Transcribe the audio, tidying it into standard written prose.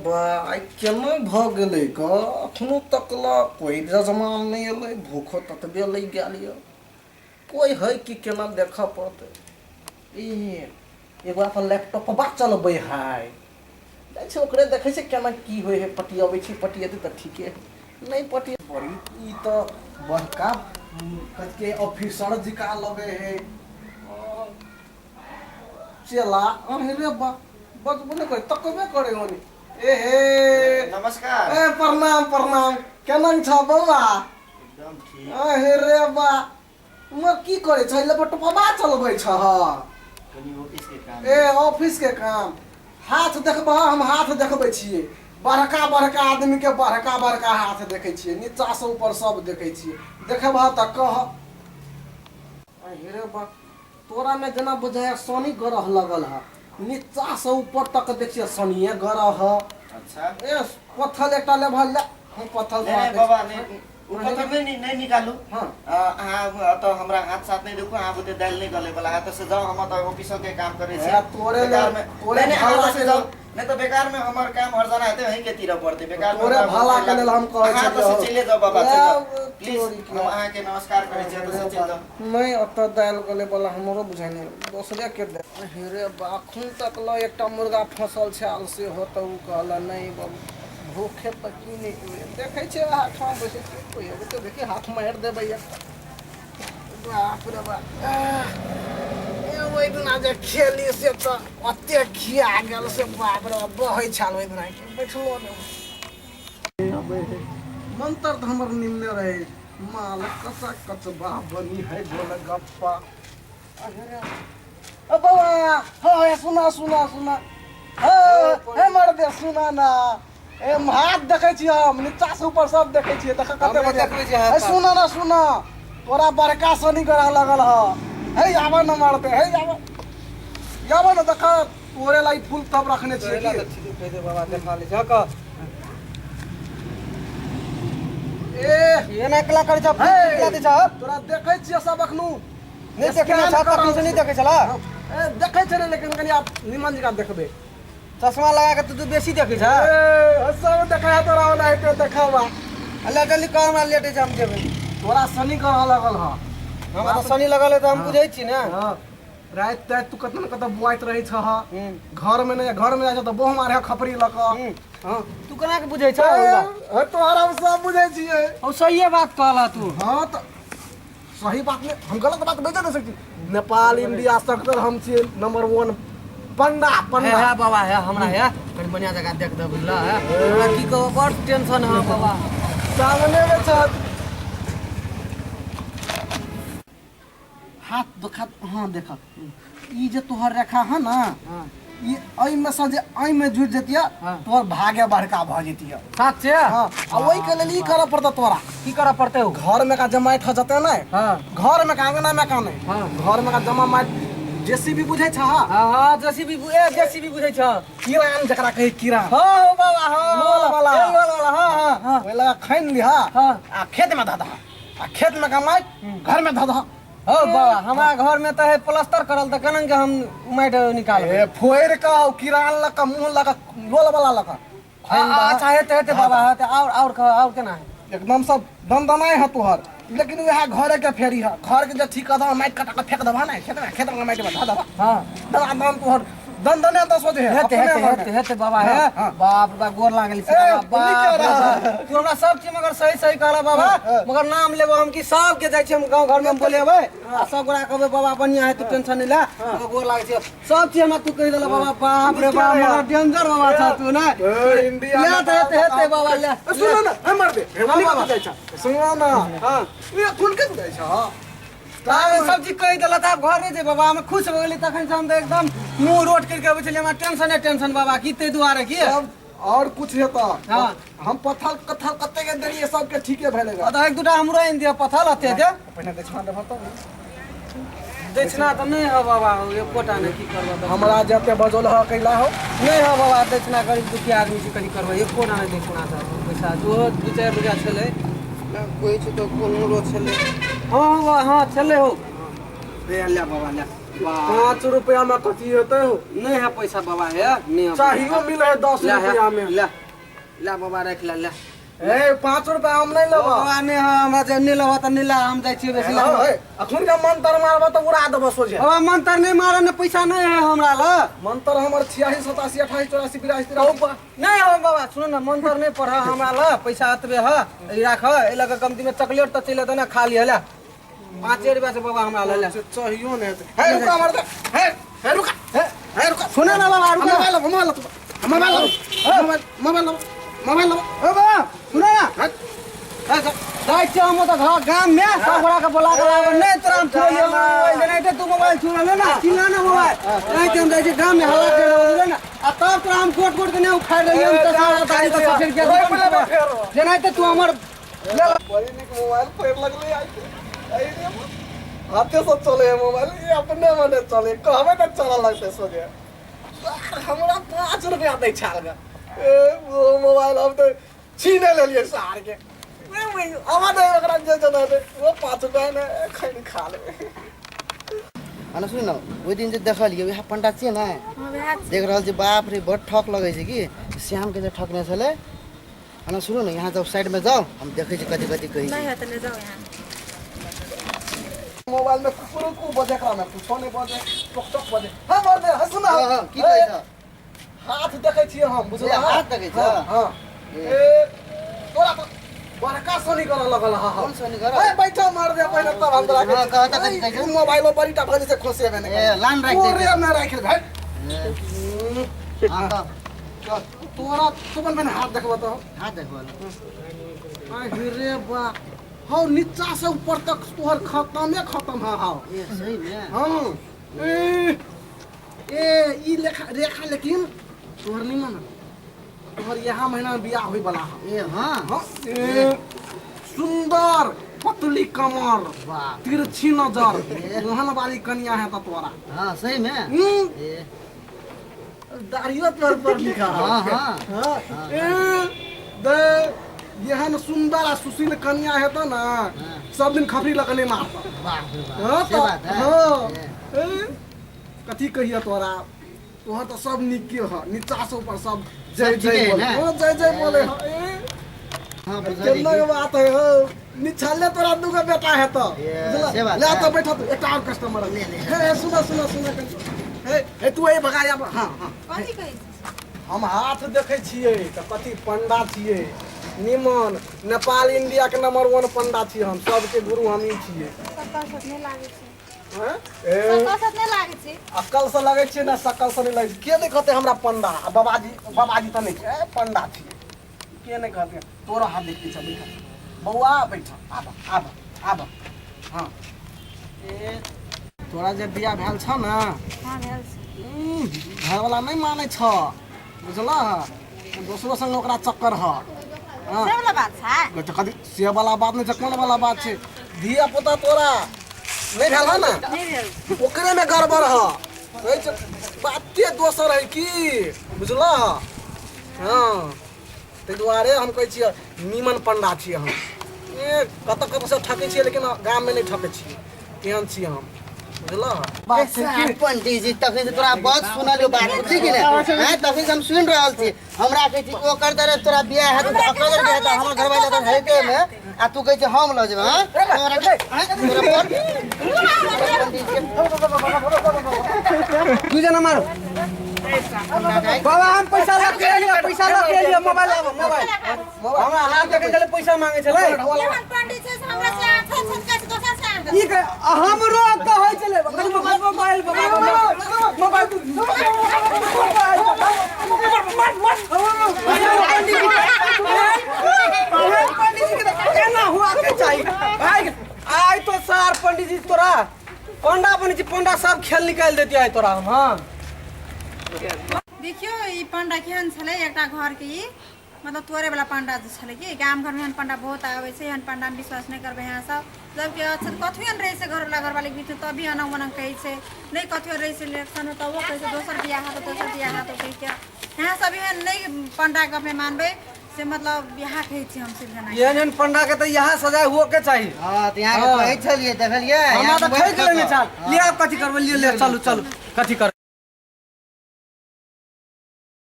बा, आइ केना भऽ गेलै ग? अखनो तक लए कोइ जजमान नहि एलै, भूखो ततबे लागि गेल यऽ। कोइ हइ कि केना देखऽ पड़तै। ई एगो अपन लैपटॉपबा चलबै हइ, जाइ छै ओकरे देखै छै केना की होइ हइ। पटियबै छी, पटियेतै तऽ ठीके हइ, नहि पटिए बड़ी। ई तऽ बड़का कथी ऑफिसर जकाँ लगै हइ चेला। अहे रे बा, बजबो नहि करे, तकबे करे होनी। ए हे, नमस्कार। ए प्रणाम प्रणाम, केना छ बौआ? एकदम ठीक। अहे रे बा, उमर की करे छ? लैपटॉपबा चलबै छ? कनी ऑफिस के काम। ए ऑफिस के काम। हाथ देखबह? हम हाथ देखबै छियै, बड़का बड़का आदमी के बड़का बड़का हाथ देखै छियै, नीचा से ऊपर सब देखै छियै। देखबह तऽ कह। अहे रे बा, तोरा में जेना बुझाय शनि ग्रह लगल है, नीचा से ऊपर तक देखिए शनिये ग्रह है। अच्छा। ए पत्थल एकटा लेबह? ले, हम पत्थल नहीं नहीं बाबा, नहीं, उ पत्थर नहीं नहीं नहीं निकालू। हाँ। अहाँ तऽ हमरा हाथ साथ नहीं देखू, अहाँ बुते दालि नहीं गले वाला है तऽ से जाओ, हम तऽ ऑफिसो के काम करै छी। ए, तोरे बेकार में तोरे नहीं नहीं, अहाँ भला तऽ से के जाओ, नहीं तऽ बेकार में हमर काम हरजाना हेतै, अहीं के तीरऽ पड़तै बेकार में। तोरे हमरा भला के लेल हम कहै अहाँ तऽ छलियौ। से चलि जाओ बाबा, चलि जाओ। ए, प्लीज चोरी के। हम अहाँके नमस्कार करै छी, तऽ से चलि जाओ। नहि, ओतऽ दालि गले वाला हमरो बुझाइ नहि, दोसरे के दे। हे रे बा, अखन तक लऽ एकटा मुर्गा फँसल छल, सेहो तऽ ओ कहल नहि बाबू, भूखे तऽ की नहि हुए। देखै छियै वएह ठाम बैसै छियै, कोइ अबै तऽ देखी हाथ मारि देबै एकटा। बाप रे बाप, ए ओहि दिना जे खेली से तऽ ओते खिया गेल से बाप रे बाप, बहै छल ओहि दिना के बैठलो नहि अबै है। मंत्र तऽ हमर निम्ने रहै, माल कचा कचबा बनी है गोलगप्पा। अरे बौआ, हाँ सुना सुना सुना, हे मर्दे सुना ना। ए हाथ देखै छियै हम, नीचा से ऊपर सब देखै छियै, देख कते हम नहि बढ़िया। देखबै छियै हाथ। ए सुना ना सुना, तोरा बड़का शनि ग्रह लगल ह। हे आबऽ न मर्दे, हे आबऽ आबऽ न, देख तोरे ला ई फूल तब रखने छियै की। ठीक है बाबा, देखा ले जा कह। ए एना कला करै छ? हे कला दै छ? तोरा देखै छियै सब अखनु। नहि देखने स्कैन छ? कर तखन से नहि देखै छला। ए देखै छलै, लेकिन कनि आब निमन जकाँ देखबै। चश्मा लगा के तू बेसी देखै छ। ए सब देखै है तोरा ओना हेतै देखबा। अल्लाह, जल्दी कर, हमरा लेट होइ छै, हम जेबै। तोरा शनि ग्रह लगल ह। हमरा तऽ शनि लगल है तऽ हम बुझै छी ने। हाँ, राति ताति तू कतऽ ने कतऽ बुआइत रहै छह, घर में नहि, घर में जाइ छह तऽ बोह मारे खपरी लऽ कऽ। हाँ। तू केना के बुझै छ? ए, तोहर हम सब बुझै छियै। ओ सहिए बात कहला तू। हाँ तऽ सही बात नहि, हम गलत बात बाजि नहि सकै छी। नेपाल इंडिया सगतर हम छियै नंबर वन पंडा। हे पंडा हे बाबा, हे हमरा हे कनि बढ़िया जगह देख दे, बुझला? हे हमरा की कहब, बड़ टेंशन है बाबा। सामने में छत हाथ देखा। हाँ देख, ई जे तोहर रेखा है ना, ई एहिमे से जे एहिमे जुड़ि जतिय, तोहर भागे बड़का भऽ जतिय। साथ से। हाँ, आ ओहि के लेल ई करऽ पड़तौ तोरा। की करऽ पड़तै? हो घर में का जमाइत हो जते ने, घर में का, अंगना में का नहीं, घर में का जमा माटि जेसीबी बुझै छ? हाँ हाँ, जेसीबी, ए जेसीबी बुझै छ। किरान जकरा कहै किरान। हाँ हो बाबा, हाँ। लोल वाला। ए, लोल वाला, हाँ हाँ हाँ। ओहि लगा खैन लिहा आ खेत में धऽ दह, आ खेत में का माटि घर में धऽ दह। हो बाबा, हमरा घर में तऽ है प्लास्टर करल, तऽ केना के हम माटि निकालबै? ए फोड़ि कऽ किरान लऽ कऽ मुँह लऽ कऽ लोल वाला लऽ कऽ खैन दह। अच्छा, हेतै हेतै बाबा, हेतै। और कह, और केना है? एकदम सब दनदनाइ है तोहर, लेकिन वएह घरे के फेरी है। घर के जे ठीक कर दह, माटि कटा के फेंक देबह ने खेत में, खेत में माटि में धऽ देबह, दना दन तोहर दनदने दस बजे है। हेतै। अपने हेतै। घर में। हेतै हेतै बाबा, हे। हाँ। बाप रे बाप, गोर लागल छी ए, बाबा, बाप नीके रे रह। बाप। तू हमरा सब चीज मगर सही सही कहला बाबा, मगर नाम लेबो हम कि सबके जाइ छी हम गाँव घर में, हम बोलेबै आ सब गोरा कहबै बाबा बढ़िया है, तू टेंशन नहीं ले। मगर गोर लागै छै, सब चीज हमरा तू कहि देला बाबा, बाप रे बाप, मगर डेंजर बाबा छ तू ने। ए, इंडिया ले तऽ हेतै हेतै बाबा, ले। ए, सुन ना, हे मर दे, हे हाँ, बाबा बाबा। जाइ छ, सुन ना। हाँ। ए कोन के जाइ छ? तऽ सब चीज कहि देला तऽ आब घर नहि जेबै बाबा, हम खुश भऽ गेली तखन से। हम तऽ एकदम मुँह रोट करि के अबै छलियै, हमरा टेंशने टेंशन बाबा, की ताहि दुआरे की। सब और कुछ हेतऽ? हाँ। हम पत्थर कत्थर कते के देलियै, सबके ठीके भेलै गा। तऽ एक दूटा हमरो आनि दिअ पथल अते दे। पहिने दक्षिणा देबह तब ने। दक्षिणा तऽ नहि है बाबा, एकोटा नहि, की करबह दक्षिणा? हमरा जते बजौल ह कैला हो। नहि है बाबा दक्षिणा, गरीब दुखिया आदमी छी, कथी करबै? एकोटा नहि दक्षिणा तऽ पैसा ओहो 2-4 रुपया छलै। कहै छी तऽ कोनो छलै। हाँ हाँ बाबा, हाँ छलै हो। ले ले बाबा, ले। 5 रुपया में कथी हेतै हो? नहीं है पैसा बाबा, है नहीं है। चाहियो मिले है 10 ले है, रुपया में। ले ले बाबा, राख ले ले। ए, 5 रुपया हम नहीं लेबो। बाबा, नहीं है हमरा, जे नहीं लेबो तऽ नहीं ले, हम जाइ छियै बेसी। अखन के मंत्र मारबो तऽ उड़ा देबो सोझे। बाबा, मंत्र नहीं मारे ने, पैसा नहीं है हमरा लग। मंत्र हमर 86, 87, 88, 84, 82, 83। नहीं हो बाबा, सुनो ना, मंत्र नहीं पढ़, हमरा लग पैसा एतबे है, ई राख। एहि लऽ कऽ कमती में चॉकलेट तऽ चलि एतौ ने, खा लिह। ले, 5 रुपया से बाबा हमरा लऽ ले। चाहियो नहीं हेतै। हे, रुका मर दे, हे हे, रुका, हे हे, रुका। सुनो ना बाबा, रुका। मोबाइल लब, मोबाइल लब, मोबाइल लब, मोबाइल, मोबाइल लब, मोबाइल लब। ओ बाबा, सुनो ना। हट। जाइ छियै हम ओतऽ घर गाम में, सब गोरा के बोला के लाबै। नहीं तोरा हम छुड़लियौ मोबाइल, नहीं तऽ तू मोबाइल छुड़ले ना, चिल्ला ना मोबाइल। नहीं तऽ हम जाइ छियै गाम में, हल्ला कर देबै ना, आ तब तोरा हम गोट गोट के नहीं उखाड़ि देलियै हम, चश्मा दाढ़ी तऽ सब फेर के जेनाहिते तू हमर। बड़ी नीक मोबाइल पढ़ लगले आइ के। अरे रे, हाथे से चले है मोबाइल, ये अपने मने चले, कहबे तऽ चलऽ लगतै सोझे। सार, हमरा 5 रुपया दै छाल गे। ए, वो मोबाइल हम तऽ छीने लेलियै सार के। आवा दे ओकरा, जे जना दे वो 5 रुपया ने एखन खा लेबै। अनि सुन न, ओहि दिन जे देखलियै, वएह पंडा छियै ने? हाँ, वएह छी। देख रहल छी, बाप रे, बड़ ठक लगै छै कि श्यामके जे ठकने छलै। अनि सुनू ने, यहाँ जाउ, साइडमे जाउ, हम देखै छी कथी कथी कहै नहीं छै। है तऽ ले जाओ यहाँ। मोबाइल में कुकुरो कु बजे, एकरा में कुछो नहीं बजे, टोक टोक बजे। हाँ मर्दे, हाँ, सुन। हँ, हँ, की कहै छ? हाथ देखै छियै हम, बुझल? ए, हाथ देखै छ? हाँ, हाँ। ए, तोरा तऽ बड़का सोनी करऽ लगल। हाँ हाँ। कोन सोनी करऽ? ए, बैठो मार दे पहिले, तब हम तोरा। हाँ, कह तऽ कथी कहै छ? मोबाइलो बड़ीटा भऽ जेतै, खोसेबे नहि। ए, लान राखि दै ओरे में राखि दे। हँ, कह। तोरा तू बन बन हाथ देखबो तऽ। हाथ देखबो। आ रे बा, हौ नीचा से ऊपर तक तोहर खतमे खतम है हौ। ए, सही मे? हाँ, ए ए, ई लेखा रेखा, लेकिन तोहर निमन है। तोहर यहाँ महीना में बियाह होय वाला है। ए, हाँ। हाँ, ए, सुंदर पतली कमर, वाह। तिरछी नजर, ओहन वाली कनिया है तो तोरा। हाँ, सही मे? ए। दाढ़ियो तोहर पर लिखा है। हाँ हाँ। हाँ, ए, दे एहन सुंदर आ सुशील कन्या हेतौ ना, सब दिन खपरी लऽ कऽ नहि मारतौ। वाह रे वाह। हाँ से तऽ बात है। हाँ। ए, ए, कथी कहिए तोरा, तोहर तऽ सब नीके ह, नीचा से ऊपर सब जय सब जय ठीके है बोले। ना? हाँ, जय जय बोले ह। ए, हाँ, बुझलियै। केना के बात है हो, निछाले तोरा दूगो बेटा है तो। ए, से बात ले है। तो बैठो तू, एकटा और कस्टमर है। ले, ले। हे हे, सुनो सुनो सुनो, हे हे, तू ए भगा आब। हाँ हाँ। कथी कहै छी? हम हाथ देखै छियै तऽ कथी पंडा छियै, निमन नेपाल इंडिया के नंबर वन पंडा छियै हम, सबके गुरु हमही छियै। सकल से नहि लागै छै। हैं? ए, सकल से नहि लागै छै। अक्कल से लगै छियै ने, सकल से नहि लगै छै। के नहि कहतै हमरा पंडा आ बाबाजी? बाबाजी तऽ नहि छै, ए, पंडा छियै, के नहि कहतै? तोरा हाथ देखते छ। बैठ बौआ, बैठ, आब आब आब। हाँ, ए, तोरा जे बियाह भेल छ ने? हाँ, भेल छै। घरवाला नहि मानै छ, बुझलह? दोसरो संग ओकरा चक्कर ह। हाँ। से वाला बात छै? तऽ कथी से वाला बात नहि छै, कोन वाला बात छै? धिया पुता तोरा नहि भेल ह ने? नहि भेल। ओकरे में गड़बड़ ह, कहै छै बाते दोसर है की, बुझलह? हाँ, ताहि दुआरे हम कहै छियै नीमन पंडा छियै हम। ए, कतऽ कतऽ से ठकै छियै, लेकिन गाममे नहि ठकै छियै, तेहन छियै हम, बुझलह बात छै की? पंडीजी, तखन से तोरा बहुत सुनलियो बात, बुझली कि नहि? हैं, तखन से हम सुनि रहल छी। हमरा कहै छी ओकर तरह तोरा बियाह हेतौ तऽ ओकर बियाह हेतौ, हमर घरवाला तऽ हेतै मे, आ तू कहै छी हम लऽ जेबै। हैं, तोरा हैं, तोरा पर दू जना मारो बाबा, हम पैसा लऽ के एलियै, पैसा लऽ के एलियै। मोबाइल आबो, मोबाइल। हमरा हाथ देखै छलै, पैसा मांगे छलै। एहन पंडित छै से हमरा से आठ छै, दोसर से आठ। ई हमरो कहै छलै मोबाइल, मोबाइल बाबा, मोबाइल, मोबाइल। पंडीजी के केना हुआ के चाही भाई? आइ तो सार पंडीजी तोरा पंडा बनै छी, पंडा सब खेल निकालि देती आइ तोरा हम। हाँ। देखियौ, ई पंडा केहन छलै एकटा घरके, ई मतलब तोड़े वाला पंडा जे छलै कि गाम घरमे एहन पंडा बहुत आबै छै। एहन पंडामे विश्वास नहि करबै अहाँ सब। जबकि अच्छा कथियो नहि रहै छै घरवाला घरवालीके बीचमे, तब भी अनंग मनंग कहै छै। नहि कथियो रहै छै रिलेशनमे, तबो कहै छै दोसर बियाह हेतौ, दोसर बियाह हेतौ कहिके। अहाँ सब एहन नहि पंडाके गपमे मानबै। से मतलब इएह कहै छी हम सब जना एहन एहन पंडा के तऽ यहाँ सजाय हुओ के चाही। हाँ, तऽ यहाँ के कहै छलियै, देखलियै? हमरा यहाँ तऽ मोबाइल ठकि लेने कऽ। छल। लिअ, आब कथी करबै, लिअ लिअ, चलू चलू, कथी करबै।